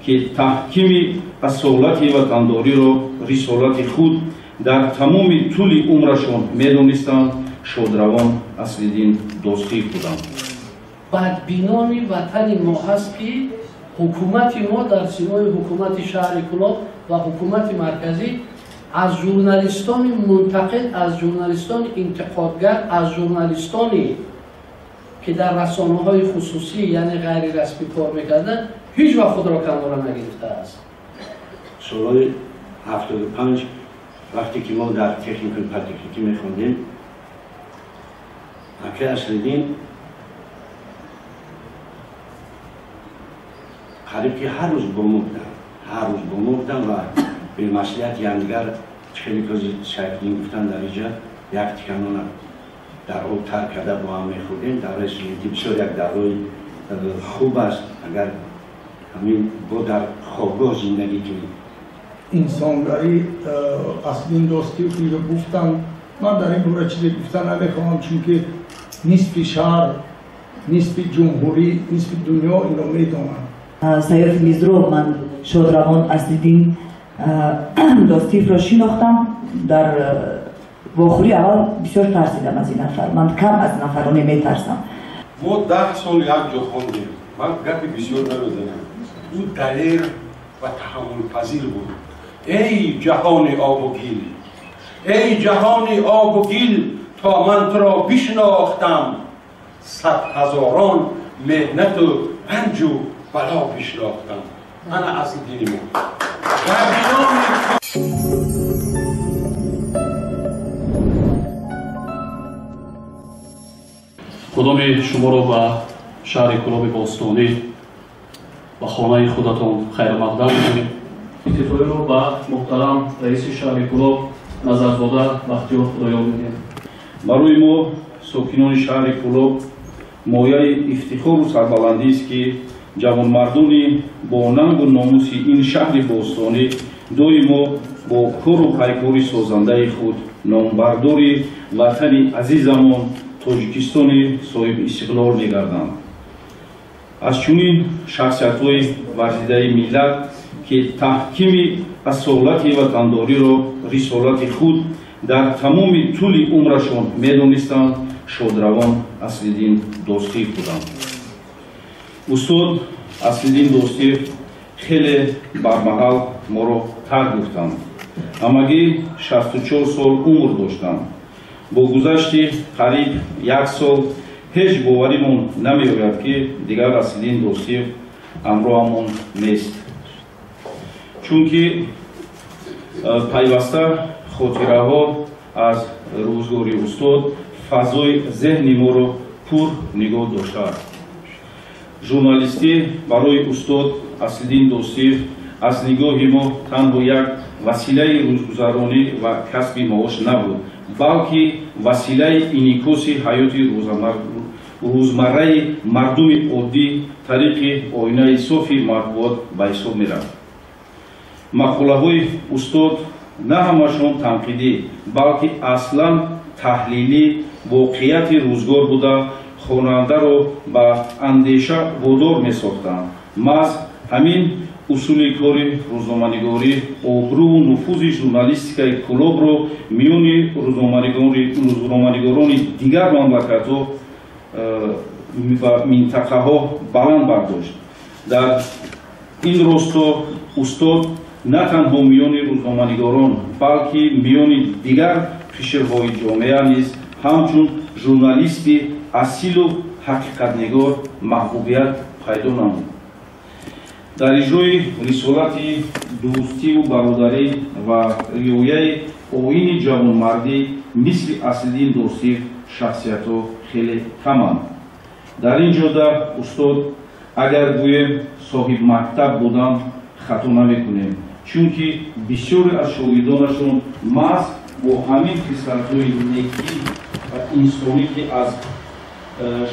Ки таҳкими асолати ватандориро рисолати худ дар тамоми тӯли умрашон медонистанд, шодравон Аслиддин Достиев буданд. Бадбинони ватани мо ҳаст, ки ҳукумати мо дар симои ҳукумати шаҳри Кӯлоб ва ҳукумати марказӣ аз журналистони мунтақид, аз журналистони интиқодгар, аз журналистоне ки дар расонаҳои хусусӣ, яъне ғайрирасмӣ кор мекарданд, ҳеҷ вақт худро канора нагирифтааст. Солҳои 75 вақте ки мо дар техникуми политехникӣ мехондем, акай Аслиддин қариб ки ҳар рӯз бо мо буданд, ҳар рӯз бо мо буданд ва бемаслиҳати ҳамдигар хеле кози Сайфиддин гуфтанд, дар инҷа як тиканона дар об тар карда бо ҳам мехӯрдем. Давраи студентӣ бисёр як давраи хуб аст, агар ҳамин бо дар хобгоҳ зиндагӣ кунем. Инсонгарӣ Аслиддин Достиев гуфтанд. Ман дар ин бора чизе гуфта намехоҳам, чунки нисфи шаҳр, нисфи ҷумҳурӣ, нисфи дунё инро медонанд. Сайёф Мизроб ман шодравон Аслиддин Достиевро шинохтам. Дар вохӯрии аввал бисёр тарсидам аз ин нафар. Ман кам аз нафароне метарсам. Мо 10 сол якҷо хондем. Ман гапи бисёр намезанам. Ӯ далер ва таҳаммулпазир буд. Эй ҷаҳони обу гил, эй ҷаҳони обу гил, то ман туро бишнохтам, сад ҳазорон меҳнату ранҷу бало бишнохтам. Ана Аслиддини мо. Худоми шуморо ба шаҳри Кӯлоби бостонӣ, ба хонаи худатон хайрмақдам кунем. Иктифоиро ба муҳтарам раиси шаҳри Кӯлоб Назарзода Бахтиёр Худоёр медиҳем. Барои мо сокинони шаҳри Кӯлоб мояи ифтихору сарбаландист, ки ҷавонмардони бо нангу номуси ин шаҳри бостонӣ доимо бо кору пайкори созандаи худ номбардори ватани азизамон Тоҷикистони соҳибистиқлол мегарданд. Аз чунин шахсиятҳои варзидаи миллат, ки таҳкими асолати ватандориро рисолати худ дар тамоми тӯли умрашон медонистанд, шодравон Аслиддин Достиев буданд. Устод Аслиддин Достиев хеле бармаҳал моро тарк гуфтанд. Ҳамагӣ 64 сол умр доштанд. Бо гузашти қариб як сол ҳеҷ боваримон намеояд, ки дигар Аслиддин Достиев ҳамроҳамон нест, чунки пайваста хотираҳо аз рӯзгори устод фазои зеҳни моро пур нигоҳ доштааст. Журналистӣ барои устод Аслиддин Достиев аз нигоҳи мо танҳо як василаи рӯзгузаронӣ ва касби маош набуд, балки василаи инъикоси ҳаёти рӯзмарраи мардуми оддӣ тариқи оинаи софи матбуот ба ҳисоб мерафт. Мақолаҳои устод на ҳамашон танқидӣ, балки аслан таҳлилӣ воқеияти рӯзгор буда, хонандаро ба андеша водор месохтанд. Маҳз ҳамин усули кори рӯзноманигорӣ обрӯву нуфузи журналистикаи Кӯлобро миёни рӯзноманигорони дигар мамлакатҳо ва минтақаҳо баланд бардошт. Дар ин росто устод на танҳо миёни рӯзноманигорон, балки миёни дигар қишрҳои ҷомеа низ ҳамчун журналисти асилу ҳақиқатнигор маҳбубият пайдо намуд. Дар иҷрои рисолати дӯстиву бародарӣ ва риояи оини ҷавонмардӣ мисли Аслиддин Достиев шахсиятҳо хеле каманд. Дар ин ҷода устод агар гӯем соҳибмактаб будан хато намекунем, чунки бисёре аз шогирдонашон маҳз бо ҳамин хислатҳои некӣ ва инсонӣ, ки аз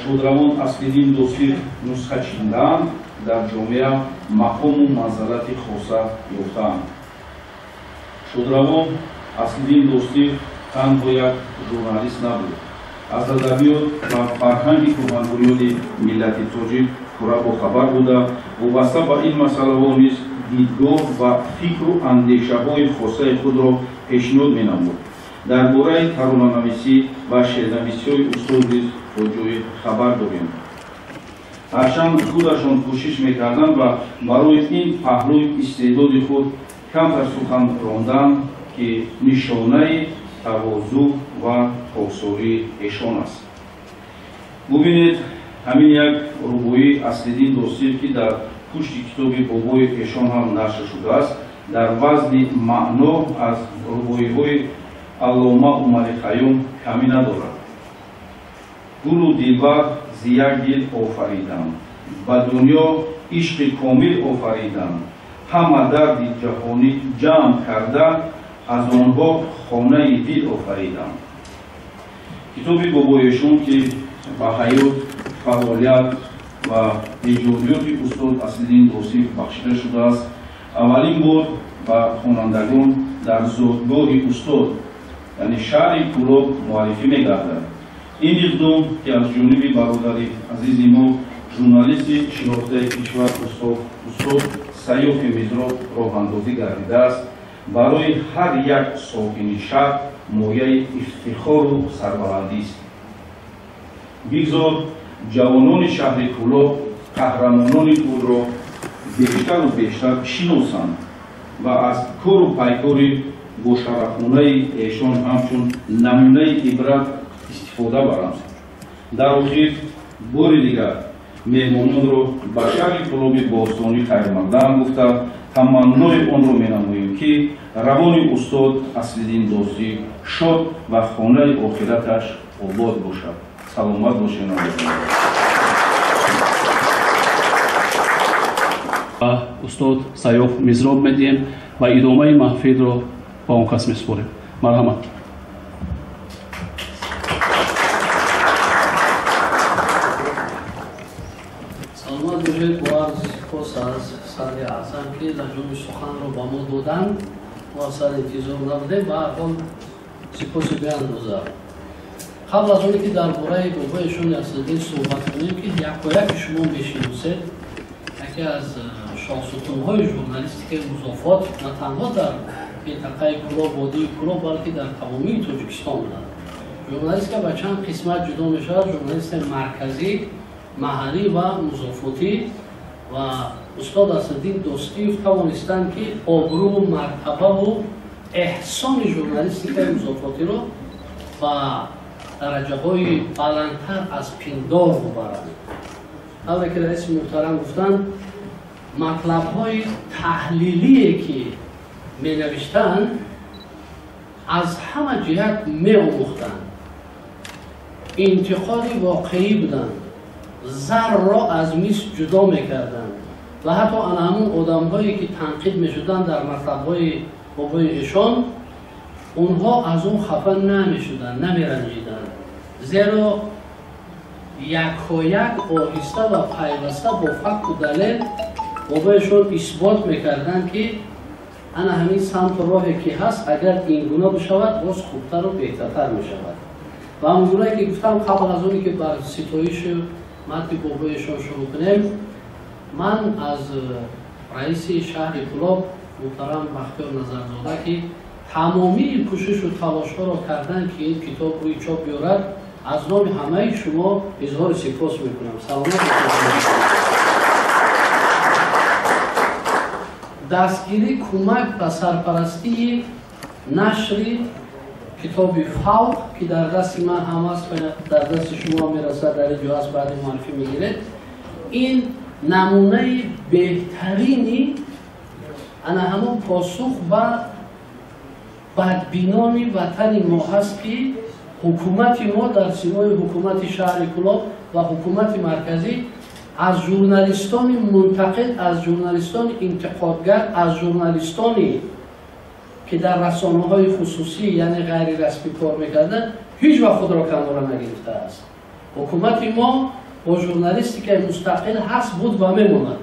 шодравон Аслиддин Достиев нусха чиндаанд, дар ҷомеа мақому манзалати хоса ёфтаанд. Шодравон Аслиддин Достиев танҳо як журналист набуд. Аз адабиёт ва фарҳанги кӯҳанбунёди миллати тоҷик пурра бохабар буда, вобаста ба ин масъалаҳо низ дидгоҳ ва фикру андешаҳои хосаи худро пешниҳод менамуд. Дар бораи таронанависӣ ва шеърнависиҳои устод низ то ҷое хабар дорем. Ҳарчанд худашон кӯшиш мекарданд ва барои ин паҳлӯи истеъдоди худ камтар сухан ронданд, ки нишонаи тавозӯъ ва хоксории эшон аст. Бубинед, ҳамин як рубоии Аслиддин Достиев, ки дар пушти китоби бобои эшон ҳам нашр шудааст, дар вазни маъно аз рубоиҳои Аллома Умари Хайём камӣ надорад. Гулу дилбар зи як дил офаридам, ба дунё ишқи комил офаридам, ҳама дарди ҷаҳонӣ ҷамъ карда, аз онҳо хонаи дил офаридам. Китоби бобоешон, ки ба ҳаёт, фаъолият ва эҷодиёти устод Аслиддин Достиев бахшида шудааст, аввалин бор ба хонандагон дар зодгоҳи устод, яъне шаҳри Кӯлоб, муаррифӣ мегардад. Ин иқдом, ки аз ҷониби бародари азизи мо, журналисти шинохтаи кишвар устод Сайёфи Мизроб роҳандозӣ гардидааст, барои ҳар як сокини шаҳр мояи ифтихору сарбаландист. Бигзор ҷавонони шаҳри Кӯлоб қаҳрамонони худро бештару бештар шиносанд ва аз кору пайкори бошарафонаи эшон ҳамчун намунаи ибрат истифода баранд. Дар охир бори дигар меҳмононро ба шаҳри Кӯлоби бостонӣ хайрмақдам гуфта, таманнои онро менамоем, ки равони устод Аслиддин Достиев шод ва хонаи охираташ обод бошад. Саломат бошед. Устод Сайёф Мизроб медиҳем ва идомаи маҳфилро ба он кас месупорем. Марҳамат. Саломат бошед. Бо арзи сипос аз садри аъзам, ки лаҷоми суханро ба мо доданд. Мо асар интизор набудем, ба ҳар ҳол сипоси беандоза. Қабл аз оне ки дар бораи бобоешон Аслиддин суҳбат кунем, ки якояки шумо мешиносед, яке аз шоҳсутунҳои журналистикаи музофот на танҳо дар минтақаи Кӯлоб, водии Кӯлоб, балки дар тамомии Тоҷикистон буданд. Журналистика ба чанд қисмат ҷудо мешавад: журналистикаи марказӣ, маҳаллӣ ва музофотӣ. Ва устод Аслиддин Достиев тавонистанд, ки обрӯву мартабаву эҳсони журналистикаи музофотиро ба дараҷаҳои баландтар аз пиндор бубаранд. Тавре ки раиси муҳтарам гуфтанд, матлабҳои таҳлилие ки менавиштанд, аз ҳама ҷиҳат меомӯхтанд, интиқоди воқеӣ буданд, зарро аз мис ҷудо мекарданд ва ҳатто ана ҳамун одамҳое ки танқид мешуданд дар матлабҳои бобои эшон, онҳо аз он хафа намешуданд, намеранҷиданд, зеро якояк оҳиста ва пайваста бо факту далел бобоешон исбот мекарданд, ки ана ҳамин самту роҳе ки ҳаст, агар ин гуна бишавад, боз хубтару беҳтартар мешавад. Ва он гунае ки гуфтам, қабл аз оне ки бар ситоишу матни бобоешон шурӯъ кунем, ман аз раиси шаҳри Кӯлоб муҳтарам Бахтиёр Назарзода, ки тамомии кӯшишу талошҳоро карданд, ки ин китоб рӯи чоп биёрад, аз номи ҳамаи шумо изҳори сипос мекунам. Саломат бошед. Дастгирӣ, кӯмак ба сарпарастии нашри китоби Фавқ, ки дар дасти ман ҳам аст ва дар дасти шумо мерасад, дар ин ҷо аст, баъди муаррифӣ мегиред. Ин Намунаи беҳтарини ана ҳамон посух ба бадбинони ватани мо ҳаст, ки ҳукумати мо дар симои ҳукумати шаҳри Кӯлоб ва ҳукумати марказӣ аз журналистони мунтақид, аз журналистони интиқодгар, аз журналистоне ки дар расонаҳои хусусӣ, яъне ғайрирасмӣ кор мекарданд, ҳеҷ вақт худро канора нагирифтааст. Ҳукумати мо бо журналистикаи мустақил ҳаст, буд ва мемонад.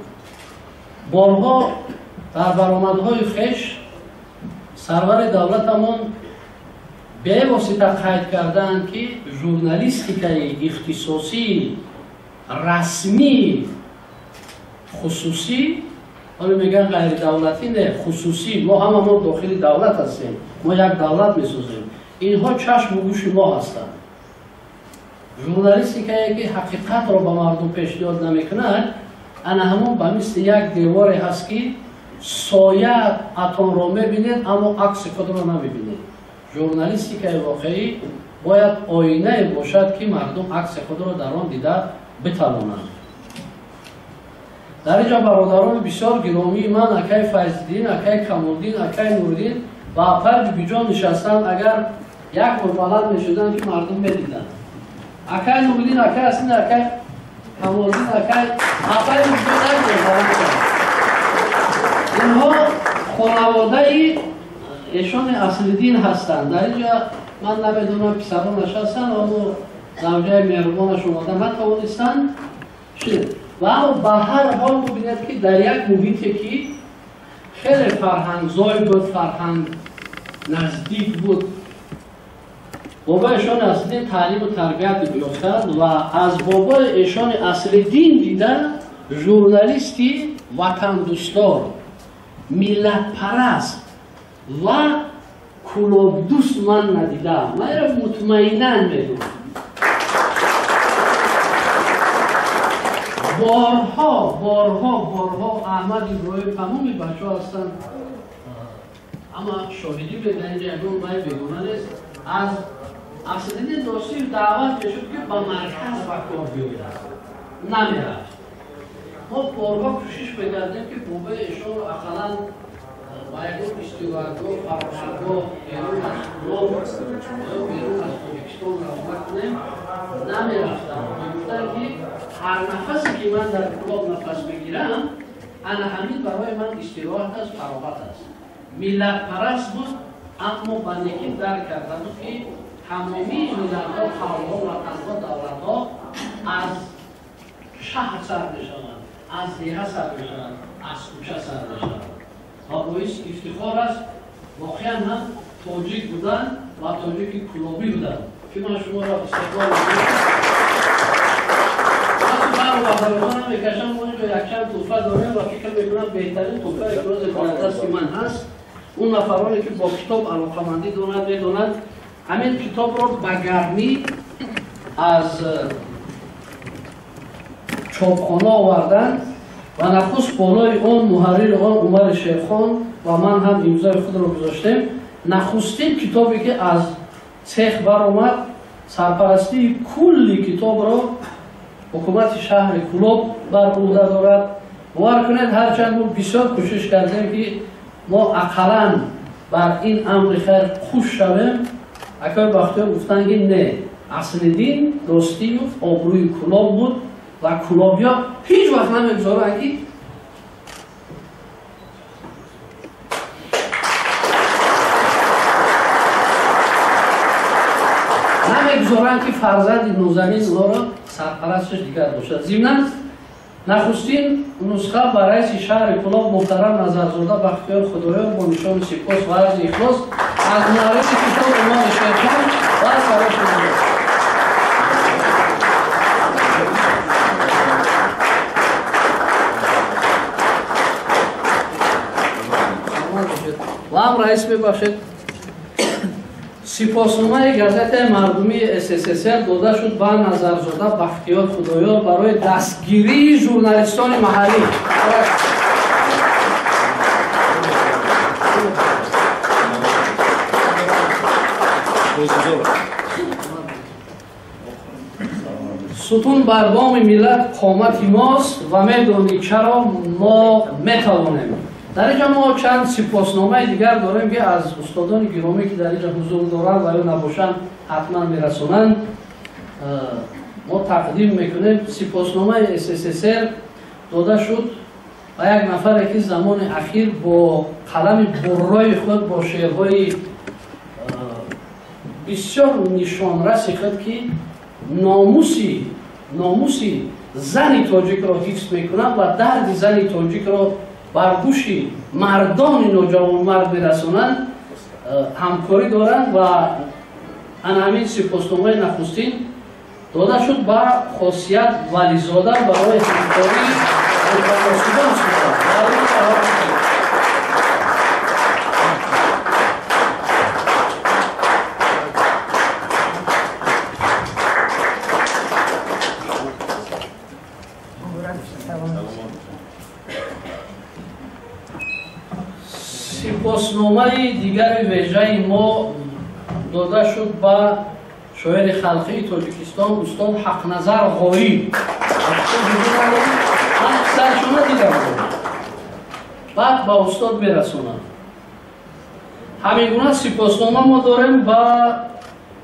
Борҳо дар баромадҳои хеш сарвари давлатамон бевосита қайд кардаанд, ки журналистикаи ихтисосии расмии хусусӣ, ҳоло мегӯянд ғайридавлатӣ, не, хусусӣ, мо ҳамамон дохили давлат ҳастем, мо як давлат месозем, инҳо чашму гӯши мо ҳастанд. Журналистикае ки ҳақиқатро ба мардум пешниҳод намекунад, ана ҳамон ба мисли як деворе ҳаст, ки соя атонро мебинед, аммо акси худро намебинед. Журналистикаи воқеӣ бояд оинае бошад, ки мардум акси худро дар он дида битавонанд. Дар инҷо бародарони бисёр гиромии ман, акай Файзиддин, акай Камолдин, акай Нуриддин ва апай Бибиҷон нишастанд. Агар як бор баланд мешуданд, ки мардум медиданд. Акай Нуриддин, акай Аслин, акай Камолдин, акай апай Бибиҷон як бор баланд шуданд. Инҳо хонаводаи эшони Аслиддин ҳастанд. Дар инҷо ман намедонам писаронаш ҳастанд, аммо завҷаи меҳрубонаш омода натавонистанд. Ва аммо ба ҳар ҳол бубинед, ки дар як муҳите ки хеле фарҳангзой буд, фарҳанг наздик буд, бобои эшони Аслиддин таълиму тарбият ёфтанд ва аз бобои эшони Аслиддин дида журналисти ватандӯстдор, миллатпараст ва кӯлобдӯст ман надидаам. Ман инро мутмаинан медонам. Борҳо, борҳо, борҳо Аҳмад Иброҳим, тамоми бачаҳо ҳастанд, ама шоҳидӣ беда, инҷа ягон вай бегона нест. Аз Аслиддин Досиев даъват мешуд, ки ба марказ ба кор биёяд, намерафт. Мо борҳо кӯшиш мекардем, ки бобои эшонро ақаллан ба ягон истироҳатгоҳ, фароғатгоҳ берун аз Кӯлоб ё берун аз Тоҷикистон равона кунем, намерафтанд. Мегуфтанд, ки ҳар нафасе ки ман дар Кӯлоб нафас мегирам, ана ҳамин барои ман истироҳат аст, фароғат аст. Миллатпараст буд, аммо ба некӣ дарк карда буд, ки тамомии миллатҳо, қавмҳо, ватанҳо, давлатҳо аз шаҳр сар мешаванд, аз деҳа сар мешаванд, аз кӯча сар мешаванд. Ва боиси ифтихор аст воқеан ҳам тоҷик будан ва тоҷики кӯлобӣ будан, ки ман шуморо истиқбол мекунам. Бародаронам мекашам, мо инҷо якчанд тӯҳфа дорем ва фикр мекунам беҳтарин тӯҳфае ки рӯзе дар дасти ман ҳаст, он нафароне ки бо китоб алоқамандӣ доранд медонанд, ҳамин китобро ба гармӣ аз чопхона оварданд ва нахуст болои он муҳаррири он Умари Шерхон ва ман ҳам имзои худро гузоштем. Нахустин китобе ки аз цех баромад, сарпарастии кулли китобро ҳукумати шаҳри Кӯлоб бар уҳда дорад. Бовар кунед, ҳарчанд мо бисёр кӯшиш кардем, ки мо ақаллан бар ин амри хайр хуш шавем, акои Бахтиёр гуфтанд, ки не, Аслиддин Достиев обрӯи Кӯлоб буд ва кӯлобиё ҳеҷ вақт намегузоранд, ки фарзанди нозанин онҳоро сарпарасташ дигар бошад. Зимнан нахустин нусха ба раиси шаҳри Кӯлоб муҳтарам Назарзода Бахтиёр Худоёр бо нишони сипос ва арзи ихлос аз муҳаррири китоб Умари Шерхон ва сарош. Ва ҳам раис мебахшед, сипосномаи газетаи мардумии СССР дода шуд ба Назарзода Бахтиёр Худоёр барои дастгирии журналистони маҳаллӣ. Сутун бар боми миллат қомати мост ва медонӣ чаро мо метавонем. Дар инҷа мо чанд сипосномаи дигар дорем, ки аз устодони гиромӣ, ки дар инҷа ҳузур доранд ва ё набошанд, ҳатман мерасонанд, мо тақдим мекунем. Сипосномаи СССР дода шуд ба як нафаре, ки замони ахир бо қалами буррои худ, бо шеърҳои бисёр нишонраси худ, ки номуси зани тоҷикро ҳифз мекунад ва дарди зани тоҷикро бар гӯши мардони ноҷавонмард мерасонанд, ҳамкорӣ доранд ва ана ҳамин сипосномаи нахустин дода шуд ба Хосият Вализода барои ҳамкорӣ мутаносибан. Сипосномаи дигари вежаи мо дода шуд ба шоири халқии Тоҷикистон устод Ҳақназар Ғоиб. Ман саршона дидам, баъд ба устод мерасонам. Ҳамин гуна сипоснома мо дорем ба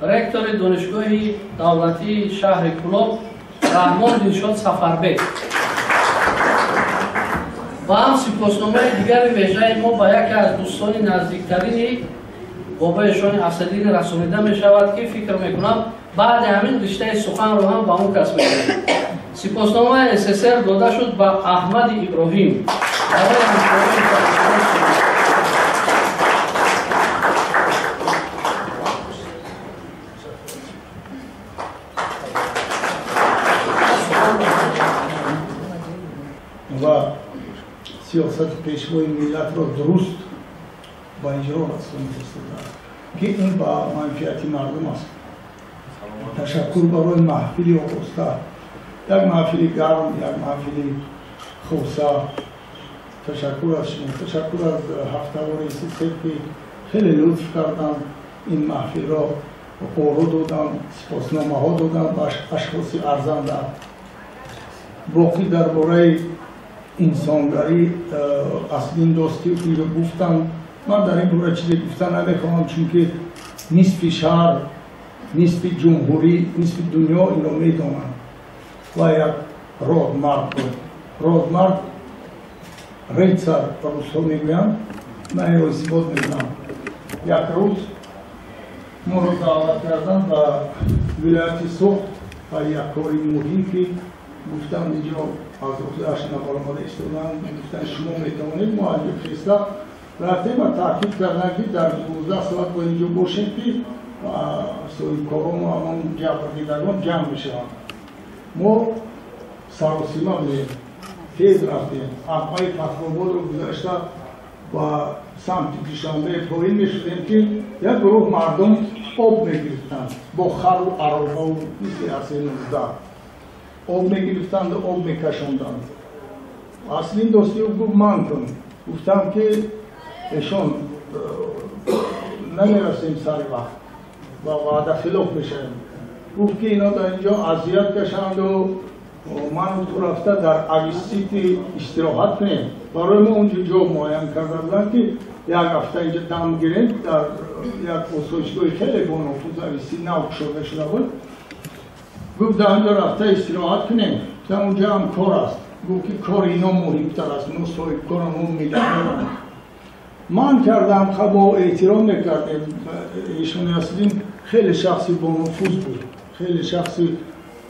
ректори Донишгоҳи давлатии шаҳри Кӯлоб Раҳмон Дилшод Сафарбек ва ҳам сипосномаи дигари вежаи мо ба яке аз дӯстони наздиктарини бобоишони Асаддин расонида мешавад, ки фикр мекунам, баъди ҳамин риштаи суханро ҳам ба он кас медиҳем. Сипосномаи СССР дода шуд ба Аҳмади Иброҳим барои ҳамкории. Ва сиёсати пешвои миллатро дуруст ба иҷро расонида истодааст, ки ин ба манфиати мардум аст. Ташаккур барои маҳфили ороста, як маҳфили гарм, як маҳфили хоса. Ташаккур аз шумо, ташаккур аз ҳафтавори СССР, ки хеле лутф карданд, ин маҳфилро оро доданд, сипосномаҳо доданд ба ашхоси арзанда. Боқӣ дар бораи инсонгарӣ Аслиддин Достиев гуфтанд. Ман дар ин бора чизе гуфта намехоҳам, чунки нисфи шаҳр, нисфи ҷумҳурӣ, нисфи дунё инро медонанд. Ва як родмард буд. Родмард, рыцарь русҳо мегӯянд. Ман инро исбот мекунам. Як рӯз моро даъват карданд ба вилояти Суғд ба як кори муҳим, ки гуфтанд, инҷо аз ҳашт нафар омада истоданд. Гуфтанд, шумо метавонед. Мо аз ҷо хеста рафтем ва таъкид карданд, ки дар 12 соат бояд инҷо бошем, ки соҳибкорону ҳамон ҷабрдидагон ҷамъ мешаванд. Мо саросима будем, тез рафтем, ақбаи Фатҳободро гузашта ба самти Душанбе поин мешудем, ки як гурӯҳ мардум об мегирифтанд бо хару аробаву мисли асри 19 об мегирифтанду об мекашонданд. Аслиддин Достиев гуфт, ман кун. Гуфтам, ки эшон, намерасем сари вақт ва ваъдахилоф мешавем. Гуфт, ки ино дар инҷо азият кашанду ману ту рафта дар Ависити истироҳат кунем. Барои мо онҷо ҷо муайян карда буданд, ки як ҳафта инҷо дам гирем дар як осоишгоҳи хеле бонуфуз, Ависит нав кушода шуда буд. Гуфт, дар онҷо рафта истироҳат кунем. Гуфтам, онҷо ҳам кор аст. Гуфт, ки кори ино муҳимтар аст, ино соҳибкорам, мо миллионерам. Ман кардам, бо эҳтиром мекардем. Эшони Аслиддин хеле шахси бонуфуз буд, хеле шахси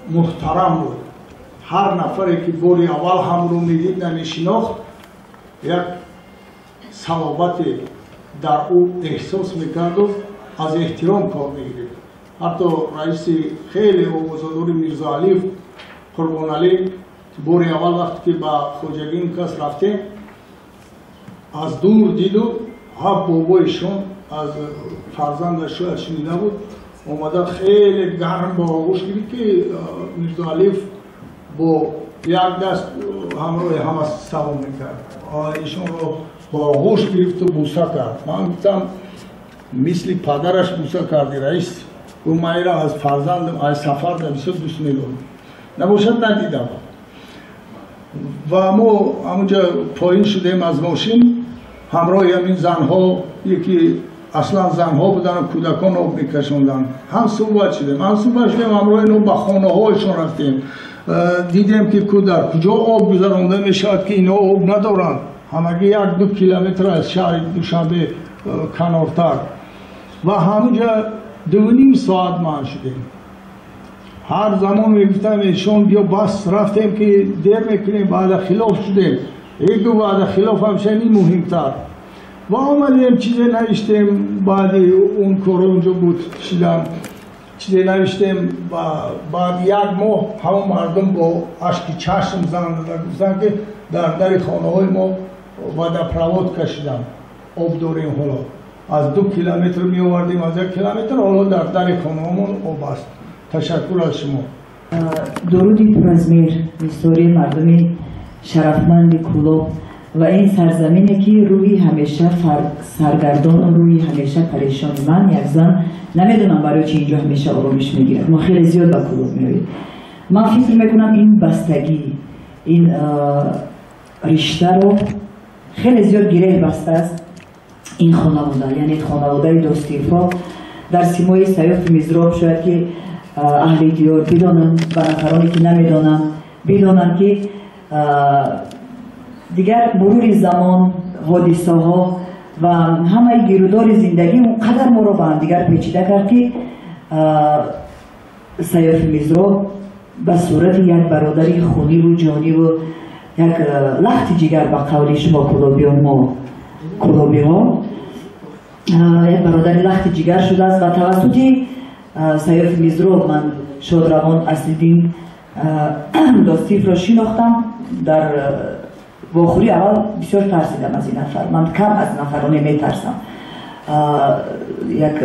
муҳтарам буд. Ҳар нафаре ки бори аввал ҳамро медид, намешинохт, як салобате дар ӯ эҳсос мекарду аз эҳтиром кор мегирифт. Ҳатто раиси хеле овозадори Мирзоалиев Қурбоналӣ бори аввал вақте ки ба хоҷагии он кас рафтем, аз дур диду ҳа бобоишон аз фарзандаш шояд шунида буд, омада хеле гарм ба оғӯш гирифт, ки Мирзоалиев бо як даст ҳамроҳи ҳама салом мекард. Ишонро ба оғӯш гирифту буса кард. Ман гуфтам, мисли падараш буса карди, раис. Гуфт, ман инро аз фарзандам, аз Сафарда бисёр дӯст медорам. Набошад надидам. Ва мо ҳамунҷа поин шудем аз мошин, ҳамроҳи ҳамин занҳо, яке аслан занҳо буданд, кӯдакон об мекашонданд. Ҳам суҳбат шудем, ҳамроҳи инҳо ба хонаҳояшон рафтем. Дидем ки дар куҷо об гузаронда мешавад, ки инҳо об надоранд. Ҳамагӣ 1-2 километр аз шаҳри Душанбе канортар. Ва ҳамунҷа 2.5 соат ман шудем. Ҳар замон мегуфтам эшон биё, бас рафтем ки дер мекунем, ваъда хилоф шудем. Ду ваъда хилоф ҳамша ин муҳимтар. Ва омадем, чизе навиштем, баъди он коро унҷо буд шидам, чизе навиштем. Баъд як моҳ ҳамон мардум бо ашки чашм занг зада гуфтанд, ки дар дари хонаҳои мо водопровод кашидам, об дорем ҳоло. Аз 2 километр меовардем, аз 1 километр, ҳоло дар дари хонаҳомон об аст. Ташаккур аз шумо. Дуруди пур аз меҳр мисори мардуми шарафманди Кӯлоб ва ин сарзамине, ки рӯҳи ҳамеша саргардону рӯҳи ҳамеша парешони ман, як зан, намедонам барои чи инҷо ҳамеша оромиш мегирад. Мо хеле зиёд ба Кӯлоб меоем. Ман фикр мекунам, ин бастагӣ, ин риштаро хеле зиёд гиреҳ бастааст ин хонавода, яъне хонаводаи Достиевҳо. Дар симои Саёфи Мизроб шояд ки аҳли диёр бидонанд ва нафароне ки намедонанд бидонанд, ки дигар мурури замон, ҳодисаҳо ва ҳамаи гирудори зиндагӣ он қадар моро ба ҳамдигар печида кард, ки Саёфи Мизроб ба сурати як бародари хуниву ҷониву як лахти ҷигар, ба қавли шумо кӯлобиён, мо кӯлобиҳо, як бародари лахти ҷигар шудааст. Ва тавассути Саёфи Мизроб ман шодравон Аслиддин Достиевро шинохтам. Дар вохӯрии аввал бисёр тарсидам аз ин нафар. Ман кам аз нафароне метарсам. Як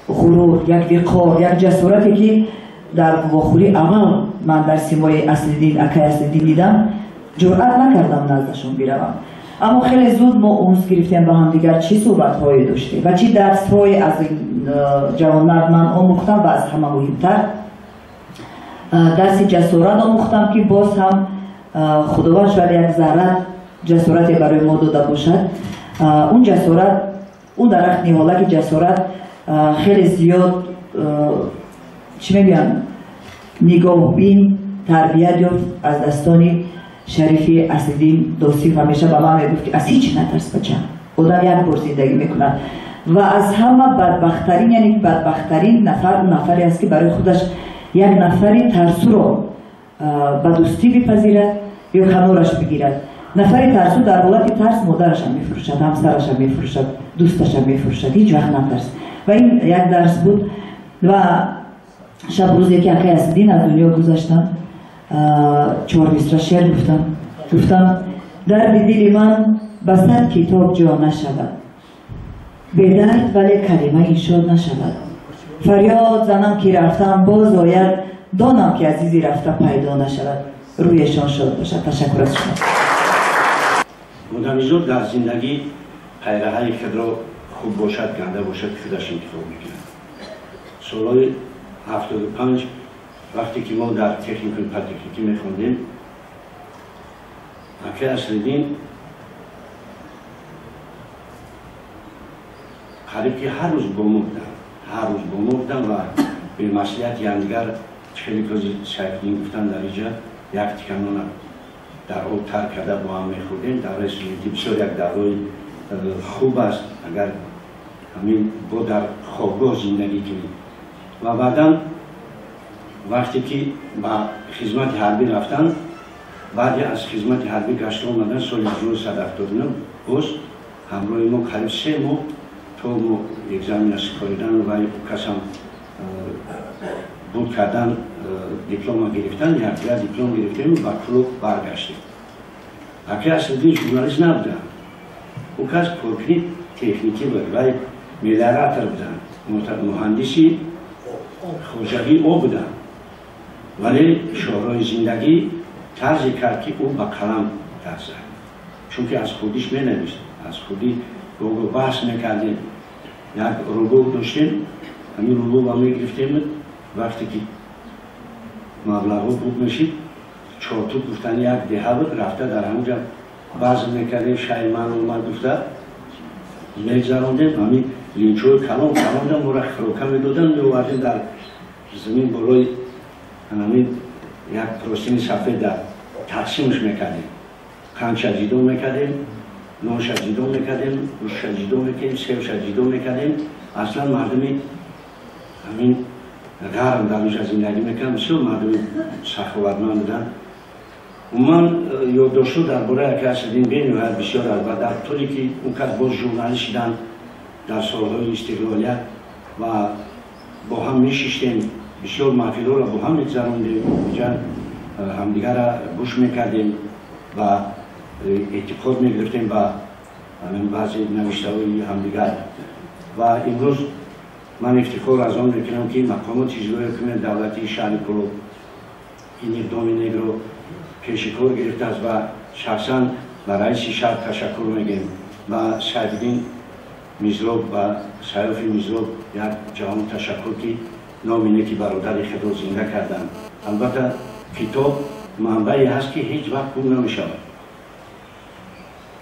ғурур, як виқор, як ҷасорате, ки дар вохӯрии аввал ман дар симои Аслиддин, акай Аслиддин дидам, ҷуръат накардам наздашон биравам. Аммо хеле зуд мо унс гирифтем ба ҳамдигар, чӣ суҳбатҳое доштем ва чӣ дарсҳое аз ин ҷавонмард ман омӯхтам. Ва аз ҳама муҳимтар дарси ҷасорат омӯхтам, ки боз ҳам Худованд шояд як зарра ҷасорате барои мо дода бошад. Он ҷасорат, он дарахт ниҳолаки ҷасорат хеле зиёд, чӣ мегӯянд, нигоҳбин, тарбият ёфт аз дастони шарифи Аслиддин Достиев. Ҳамеша ба ман мегуфт, ки аз ҳеҷ натарс, бача, одам як бор зиндагӣ мекунад. Ва аз ҳама бадбахттарин, яъне бадбахттарин нафар он нафаре аст, ки барои худаш як нафари тарсуро ба дӯстӣ бипазирад ё канораш бигирад. Нафари тарсу дар ҳолати тарс модарашам мефурӯшад, ҳамсарашам мефурӯшад, дӯсташам мефурӯшад. Ҳеҷ вақт натарс. Ва ин як дарс буд. Ва шаб рӯзе ки акай Аслиддин аз дунё гузаштанд, 4 мисра шеър гуфтам. Гуфтам: дарди дили ман ба 100 китоб ҷо нашавад, бедард вале калима иншод нашавад. Фарёд занам ки рафтам боз ояд, донам ки азизи рафта пайдо нашавад. Рӯяшон шод бошад. Ташаккур аз шумо. Мудамизод дар зиндагӣ пайраҳаи худро хуб бошад, ганда бошад, худаш интихоб мекунад. Солҳои 75 вақте ки мо дар техникуми политехникӣ мехондем, акай Аслиддин қариб ки ҳар рӯз бо мо буданд, ҳар рӯз бо мо буданд ва бемаслиҳати ҳамдигар, хеле кози Сайфиддин гуфтанд, дар инҷа як тиканона дар об тар карда бо ҳам мехӯрдем. Давраи студентӣ бисёр як давраи хуб аст, агар ҳамин бо дар хобгоҳ зиндагӣ кунем. Ва баъдан вақте ки ба хизмати ҳарбӣ рафтанд, баъди аз хизмати ҳарбӣ гашта омадан соли 1979 боз ҳамроҳи мо қариб 3 моҳ то мо экзамена супоридан ва касам буд кардан, диплома гирифтан, якҷоя диплом гирифтем ба клуб баргаштем. Акай Аслиддин журналист набуданд, ӯ кас коркуни техникӣ буд, вай мелиоратор буданд, муҳандиси хоҷагии об буданд. Вале шоҳрои зиндагӣ тарзе кард, ки ӯ ба қалам даст зад, чунки аз худиш менавишт, аз худӣ гого баҳс мекардем. Як рубоб доштем, ҳамин рубобро мегирифтем, вақте ки Маблағҳо буд мешид, чортут гуфтани як деҳа буд, рафта дар ҳамунҷа базм мекардем, шайман омад гуфта мегзарондем. Ҳамин линчҳои калон калонда моро хирока медоданд, меовардем дар замин болои ҳамин як простини сафеда тақсимш мекардем. Қандша ҷидо мекардем, нонша ҷидо мекардем, гӯштша ҷидо мекардем, севша ҷидо мекардем. Аслан мардуми ҳамин ғарм дар онҷа зиндагӣ мекардам, бисёр мардуми саховатманд буданд. Умуман ёддоштҳо дар бораи ака Аслиддин бениҳоят бисёр аст ва дар тӯле ки он кас боз журналист шиданд дар солҳои истиқлолият ва бо ҳам мешиштем, бисёр маҳфилҳоро бо ҳам мегзарондем, инҷа ҳамдигарро гӯш мекардем ва эътиқод мегирифтем ба баъзе навиштаҳои ҳамдигар. Ва имрӯз ман ифтихор аз он мекунам, ки мақомоти иҷроии ҳукумати давлатии шаҳри Кӯлоб ин иқдоми некро пеши кор гирифтааст ва шахсан ба раиси шаҳр ташаккур мегӯем, ба Сайфиддин Мизроб, ба Сайёфи Мизроб як ҷаҳон ташаккур, ки номи неки бародари худро зинда карданд. Албатта, китоб манбае ҳаст, ки ҳеҷ вақт гум намешавад.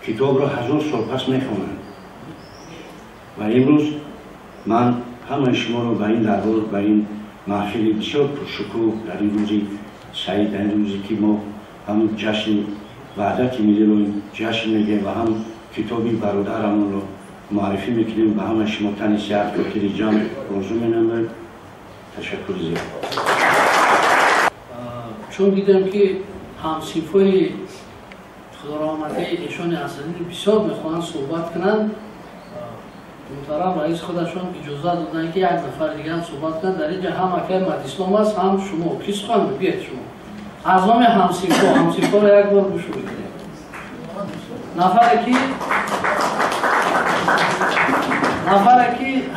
Китобро 1000 сол пас мехонанд ва имрӯз ман ҳамаи шуморо ба ин дарбор, ба ин маҳфили бисёр пуршукӯҳ, дар ин рӯзи саид, дар ин рӯзе ки мо ҳам ҷашни ваҳдати миллиро ҷашн мегирем ва ҳам китоби бародарамонро муаррифӣ мекунем, ба ҳамаи шумо тани сиҳат, хотири ҷамъ орзу менамоем. Ташаккури зиёд. Чун дидем, ки ҳамсинфҳои худороҳматии эшони Аслиддин бисёр мехоҳанд суҳбат кунанд, муҳтарам раис худашон иҷозат доданд, ки як нафар дига ҳам суҳбат кунанд. Дар инҷа ҳам акай Мадислом аст, ҳам шумо. Ки сухан мегӯед шумо? Аз номи ҳамсинфҳо, ҳамсинфҳоро як бор гӯш мекунем. Нафаре ки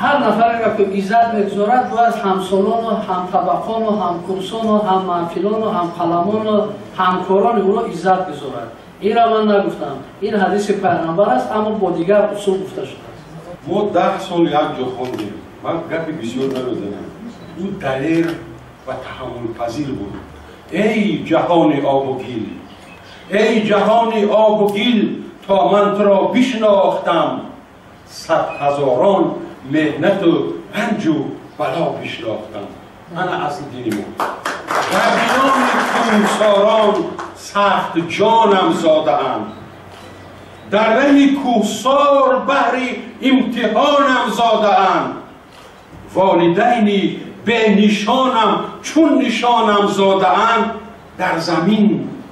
ҳар нафареро ки иззат мегузорад, бояд ҳамсолону ҳамтабақону ҳамкурсону ҳаммаҳфилону ҳамқаламону ҳамкорони ӯро иззат гузорад. Инро ман нагуфтам, ин ҳадиси пайғамбар аст, аммо бо дигар усул гуфта шудааст. Мо 10 сол як ҷо хондем. Ман гапи бисёр намезанам. Ӯ далер ва таҳаммулпазир буд. Эй ҷаҳони обу гил, эй ҷаҳони обу гил, то ман туро бишнохтам, сад ҳазорон меҳнату ранҷу бало бишнохтам. Ана Аслиддини мо. Дар миёни кӯҳсорон сахт ҷонам зодаам, дар раҳи кӯҳсор баҳри имтиҳонам зодаам. Волидайни бенишонам чун нишонам зодаанд, дар замин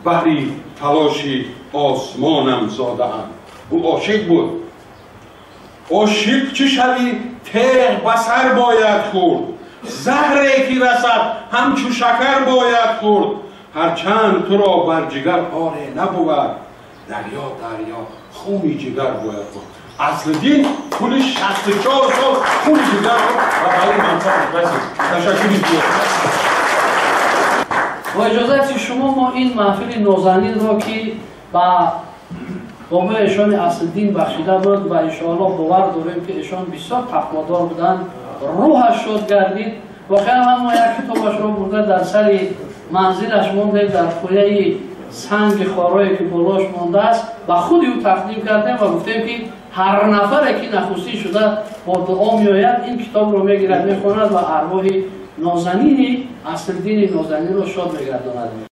баҳри талоши осмонам зодаанд. Ӯ ошиқ буд. Ошиқ чӣ шавӣ, теғ ба сар бояд хӯрд, заҳре ки расад ҳамчу шакар бояд хӯрд. Ҳарчанд туро бар ҷигар оре набувад, дарё дарё хуни ҷигар бояд хӯрд. Аслиддин тӯли 64 сол хуни ҷигарро ба ин манфаат расид. Ташаккури зиёд. Бо иҷозати шумо мо ин маҳфили нозанинро, ки ба бобои эшони Аслиддин бахшида буд ва иншоаллоҳ бовар дорем, ки эшон бисёр тақводор буданд, рӯҳаш шод гардид. Воқеан ҳам мо як китобашро бурда дар сари манзилаш мондем, дар пояи санги хорое ки болош мондааст, ба худи ӯ тақдим кардем ва гуфтем, ки ҳар нафаре ки нахустин шуда бо дуо меояд, ин китобро мегирад, мехонад ва арвоҳи нозанини Аслиддини нозанинро шод мегардонад.